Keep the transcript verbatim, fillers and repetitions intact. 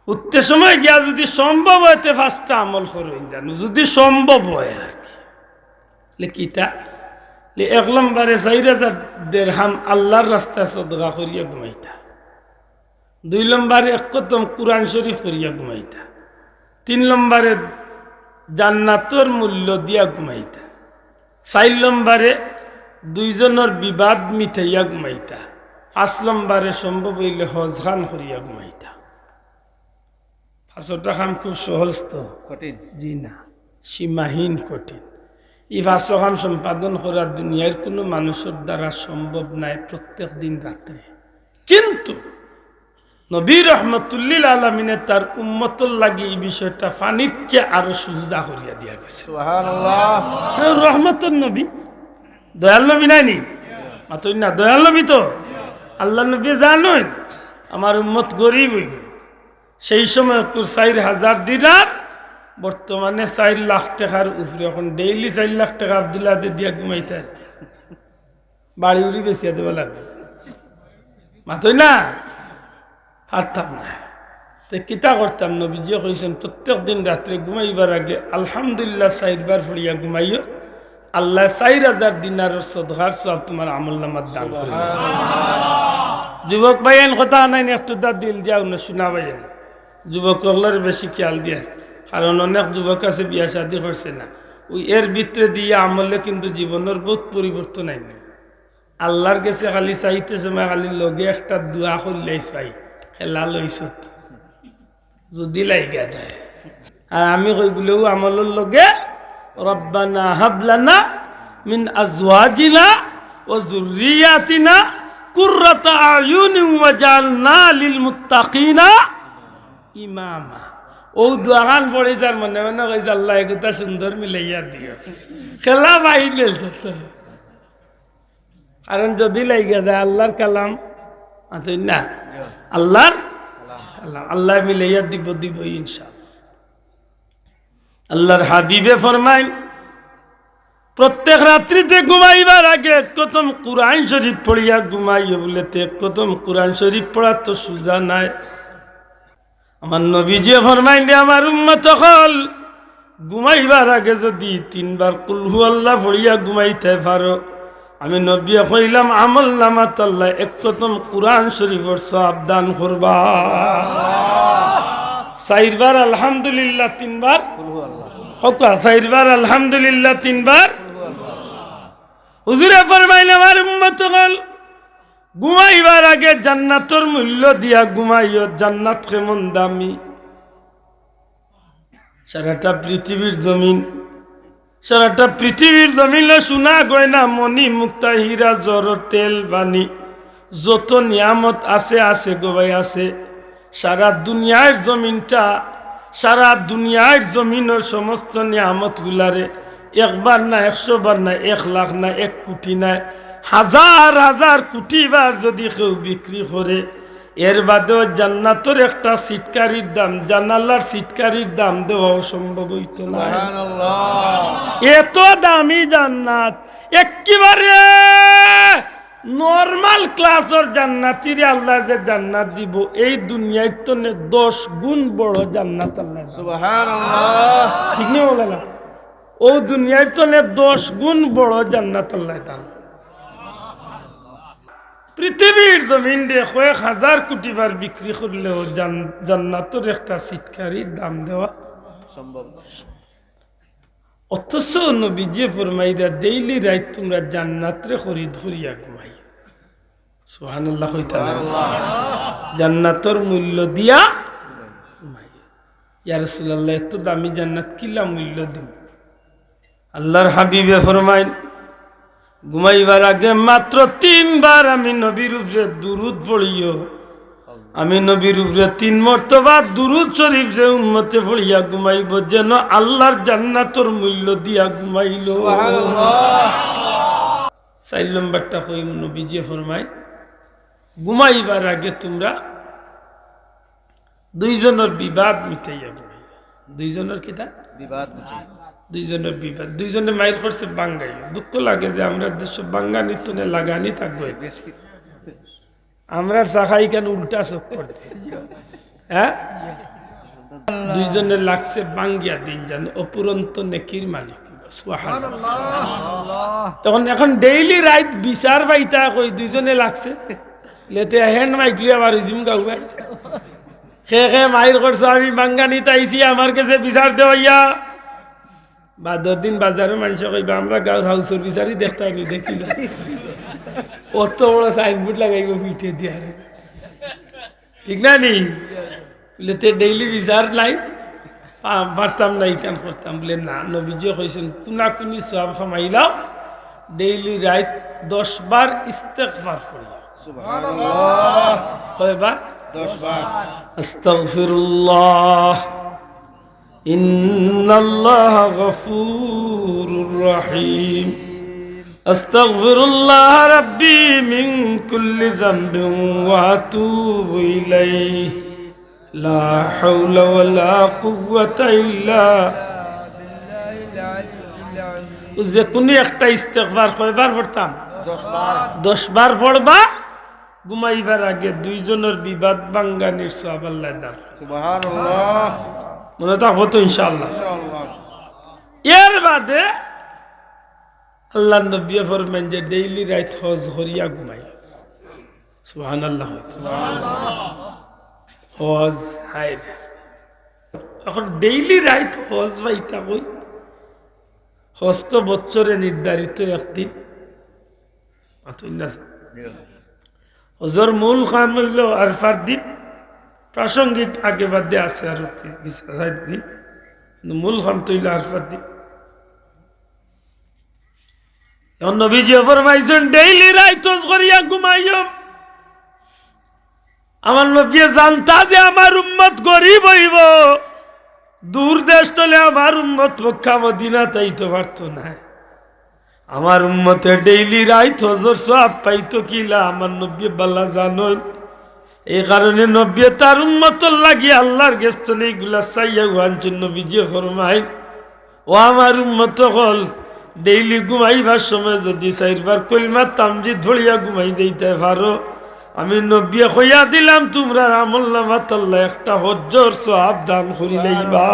উঠতে সময় গিয়া যদি সম্ভব হয়, তে পাঁচটা আমল করইন জানো, যদি সম্ভব হয় আর কি। লে কিতা? লে এক নম্বরে চাইর হাজার দেরহাম আল্লার রাস্তায় সদকা করিয়া ঘুমাইতা। দুই নম্বরে এক খতম কুরআন শরীফ করিয়া ঘুমাইতা। তিন নম্বরে জান্নাতর মূল্য দিয়া ঘুমাইতা। চাইর নম্বরে দুইজনর বিবাদ মিটাইয়া ঘুমাইতা। পাঁচ নম্বরে সম্ভব অইলে হজখান করিয়া ঘুমাইতা। পাঁচটা কাম খুব সহজ তো? কঠিন। জি না, সীমাহীন কঠিন। ই পাঁচটা কাম সম্পাদন করা দুনিয়ার কুনু মানুষর দ্বারা সম্ভব নায় প্রত্যেক দিন রাত্রে। কিন্তু নবী রহমতুল্লিল আলামিনে তার উম্মতর লাগি ই বিষয়টা পানির চেয়ে আরো সুজা করিয়া দিয়া গেছে। সুবহানাল্লাহ। রহমতর নবী, দয়াল নবী নায়নি? মাতইন না, দয়াল নবী তো। আল্লার নবী জানইন আমার উম্মত গরিব অইব। সেই সময় কুর চাইর হাজার দিনার, বর্তমানে চাইর লাখ টেকার উপরে। এখন ডেইলি চাইর লাখ টেকা আব্দুল্লাহ দে দিয়া ঘুমাইতা, বাড়ি উড়ি বেচিয়া দেওয়া লাগবো। মাতইন না, পারতাম না। তে কিতা করতাম? নবীজিয়ে কইছইন, প্রত্যেক দিন রাত্রে ঘুমাইবার আগে আলহামদুলিল্লাহ চাইরবার পড়িয়া ঘুমাইও, আল্লায় চাইর হাজার দিনারর সদকার সওয়াব তুমার আমলনামাত দান করিবা। যুবক ভাইয়াইন, কথা আনাইন একটু দা দিল দিয়া হুনো, শুনা ভাইয়াইন। যুবক অকলরে বেশি খেয়াল দিয়া, কারণ অনেক যুবক আছে বিয়া শাদী করছে না, ওই এর ভিতরে দিয়া আমলে কিন্তু জীবনর বউত পরিবর্তন আইন। আল্লার গেছে খালি চাইতে সময় খালি লগে একটা দোয়া করিলাইছ ভাই, খেলা লইছত। যদি লাইগা যায়। আর আমি কই বুলে, ও আমলর লগে, "রব্বানা হাব লানা মিন আজওয়াজিনা ওয়া যুররিয়াতিনা কুররাতা আয়ুনিন ওয়াজআলনা লিল মুত্তাকিনা ইমামা।" ও দোয়াখান পড়ি যার মনে মনে কই যে, "আল্লাহ, এগুতা সুন্দর মিলাইয়া দিও।" খেলা বাইর মিলতেছে। কারণ যদি লাইগা যায় আল্লার কালাম, মাতইন না, আল্লার কালাম, আল্লায় মিলাইয়া দিব, দিব ইনশাআল্লাহ। আল্লার হাবিবে ফরমাইন, প্রত্যেক রাত্রিতে ঘুমাইবার আগে এক খতম কুরআন শরীফ পড়িয়া ঘুমাইও বুলে। তে এক খতম কুরআন শরীফ পড়া তো সুজা নায়। আমার নবীজিয়ে ফরমাইন, রে আমার উম্মত অকল, ঘুমাইবার আগে যদি তিনবার কুল হু আল্লাহ পড়িয়া ঘুমাইতায় পারো, আমি নবীয়ে কইলাম, আমলনামাত আল্লায় এক খতম কুরআন শরীফর সওয়াব দান করবা। চাইরবার আলহামদুলিল্লাহ, তিনবার কুল হু আল্লাহ। কউক্কা, চাইরবার আলহামদুলিল্লাহ, তিনবার। হুজুরে ফরমাইন, আমার উম্মত অকল, ঘুমাইবার আগে জান্নাতর মূল্য দিয়া ঘুমাইও। জান্নাত কেমন দামি! সারাটা পৃথিবীর জমিন, সারাটা পৃথিবীর জমিনো সোনা গয়না মণি মুক্তা হীরা জহরত তেল পানি যত নিয়ামত আছে, আছে গো ভাই, আছে। সারা দুনিয়ার জমিনটা, সারা দুনিয়ার জমিনর সমস্ত নিয়ামতগুলারে একবার না, একশো বার না, এক লাখ না, এক কোটি না, হাজার হাজার কোটি বার যদি কেউ বিক্রি করে, এর বাদেও জান্নাতর একটা সিটকারির দাম, জানালার সিটকারির দাম দেওয়া অসম্ভব অইতো না। সুবহানাল্লাহ। এত দামি জান্নাত, একেবারে নরমাল ক্লাসর জান্নাতিরে আল্লায় যে জান্নাত দিবো, এই দুনিয়ার তনে দশ গুণ বড় জান্নাত আল্লায় দিবো। সুবহানাল্লাহ। ঠিক নি মৌলানা? অউ দুনিয়ার তনে দশ গুণ বড় জান্নাত আল্লায় দিবো। পৃথিবীর জমিনরে কয়েক হাজার কোটি বার বিক্রি করলেও জান-, জান্নাতর একটা সিটকারির দাম দেওয়া সম্ভব না। অথচ নবীজিয়ে ফরমাইরা, ডেইলি রাইত তুমরা জান্নাতরে খরিদ করিয়া ঘুমাইও। সুবহানাল্লাহ কইতা না? জান্নাতর মূল্য দিয়া ঘুমাইও। ইয়া রাসূলুল্লাহ, এত দামি জান্নাত কিলা মূল্য দিমু? আল্লার হাবিবে ফরমাইন, ঘুমাইবার আগে মাত্র তিনবার আমি নবীর উপরে দুরুদ পড়িও। আমি নবীর উপরে তিন মর্তবা দুরুদ শরীফ যে উম্মতে পড়িয়া ঘুমাইবো, যেন আল্লার জান্নাতর মূল্য দিয়া ঘুমাইলো। সুবহানাল্লাহ। চাইর নম্বরটা কইমু, নবীজিয়ে ফরমাইন, ঘুমাইবার আগে তুমরা দুইজনর বিবাদ মিটাইয়া ঘুমাইও। দুইজনর কিতা? বিবাদ মিটাইয়া। দুইজনর বিবাদ, দুইজনে মাইর করছে বাঙ্গাইও। দুঃখ লাগে যে আমরার দেশো বাঙ্গানি তনে লাগানি থাকবো। বেশি। আমরার চাকায় কেনে উল্টা চক্কর দেয়। হ্যাঁ? দুইজনে লাগছে ভাঙ্গিয়া দিন যান, অফুরন্ত নেকির মালিক। সুবহানাল্লাহ। এখন, এখন ডেইলি রাইত বিচার পাইতা কই দুইজনে লাগছে। লেতে হ্যান্ড মাইক লইয়া বার হইজিম গাউবা। খে খে মাইর করছো, আমি ভাঙ্গা নিতে আইছি, আমার গেছে বিচার দেওয়াইয়া। বাদর দিন বাজারো মানষে কইবা, "আমরা গাউর হাউসর বিচারি দেখতাম নি, দেখি না।" অত বড় সাইনবোর্ড লাগাইবো পিঠে দিয়া। ঠিক না নি? বুলে, "তে ডেইলি বিচার নাই, আ, পারতাম না, ইখান করতাম।" বুলে, "না, নবীজি কইছেন, কুনাকুনি সওয়াব কামাইলাও, ডেইলি রাইত দশ বার ইস্তেগফার পড়িও।" সুবহানাল্লাহ। কয়বার? দশ বার। আস্তাগফিরুল্লাহ। إن الله غفور رحيم. أستغفر الله ربي من كل ذنب وأتوب إليه. لا حول ولا قوة إلا. যে কুনু একটা ইস্তেগফার কয়বার পড়তাম? দশ বার। দশ বার পড়বা। ঘুমাইবার আগে দুইজনর বিবাদ ভাঙ্গানির সওয়াব আল্লায় দান করে। সুবহানাল্লাহ। মনো থাকবো তো ইনশাআল্লাহ? ইনশাআল্লাহ। এর বাদে আল্লার নবীয়ে ফরমাইন যে ডেইলি রাইত হজ করিয়া ঘুমাই। সুবহানাল্লাহ। হজ, হায় রে। এখন ডেইলি রাইত হজ পাইতা কই? হজ তো বছরে নির্ধারিত একদিন। মাতইন না। হজর মূল কাম অইলো আরফার দিন, প্রাসঙ্গিক আগে বাদে আছে আর কি, কিন্তু মূল কাম তো অইলো আরফার দিন। এখন নবীজি ফরমাইছেন, "ডেইলি রাইত হজ করিয়া ঘুমাইও।" আমার নবীয়ে জানতা যে আমার উম্মত গরিব অইবো, দূর দেশ তলে আমার উম্মত মক্কা মদিনাত আইতো পারতো নায়। আমার উম্মতে ডেইলি রাইত হজর সওয়াব পাইতো কিলা, আমার নবীয়ে বালা জানইন। এই কারণে নবীয়ে তার উম্মতর লাগি আল্লার গেছ তনে ইগুলা চাইয়া আনছইন। নবীজিয়ে ফরমাইন, "ও আমার উম্মত অকল, ডেইলি ঘুমাইবার সময় যুদি চাইরবার কলমা তামজিদ পড়িয়া ঘুমাই যাইতায় পারো, আমি নবীয়ে কইয়া দিলাম, তুমরার আমলনামাত আল্লায় একটা হজ্জর সওয়াব দান করিলাইবা।"